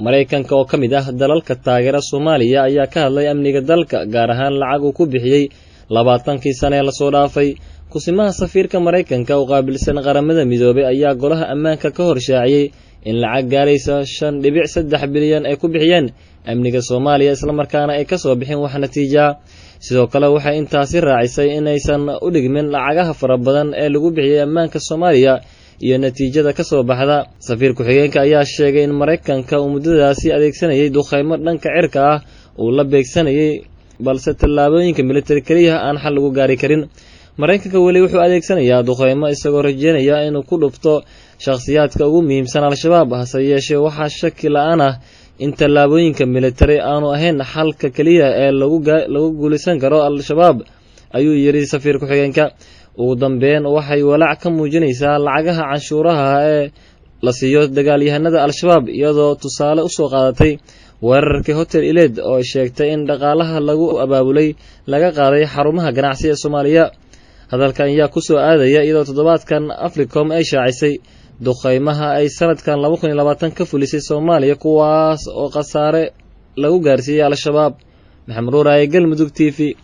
Maraykanka oo ka mid ah dalalka taageera Soomaaliya ayaa ka hadlay amniga dalka, gaar ahaan lacag uu ku bixiyey 20kii sane ee lasoo dhaafay. Kusimaha safiirka Maraykanka u qaabilsan Qaramada Midoobay ayaa Golaha Ammaanka ka hor shaaciyey in lacag gaaraysa 5.3 bilyan ay ku bixiyeen amniga Soomaaliya, islamarkaana ay kasoo bixin wax natiija. Sidoo kale waxay intaasi raacisay inaysan u dhigmin lacagaha fara badan ee lagu bixiyey ammaanka Soomaaliya iyo natiijada ka soo baxda. Safiir ku-xigeenka ayaa sheegay in Maraykanka uu muddadaasi adeegsanayay dukhaymo dhanka cirka ah uu la beegsanayay, balse tallaabooyinka militari keliya aan xal lagu gaari karin. Maraykanka weli wuxuu adeegsanayaa dukhaymo isagoo rajeynaya inuu ku dhufto shakhsiyaadka ugu muhiimsan Al-Shabaab. Hase yeeshee, waxaa shaki la-aan ah in tallaabooyinka militari aanu ahayn xalka keliya ee lagu guulaysan karo Al-Shabaab, ayuu yidhi safiir ku-xigeenka. Ugu dambeyn, waxay walaac ka muujinaysaa lacagaha canshuuraha ee la siiyo dagaalyahanada Al-Shabaab, iyadoo tusaale usoo qaadatay weerarkii Hotel Iled oo sheegtay in dhaqaalaha lagu abaabulay laga qaaday xarumaha ganacsi ee Soomaaliya. Hadalkan ayaa kusoo aadaya iyadoo toddobaadkan Africom ay shaacisay duqeymaha ay sanadkan 2020 ka fulisay Soomaaliya, kuwaas oo khasaare lagu gaarsiiyey Al-Shabaab. Maxamed Ruuraaye, Galmudug TV.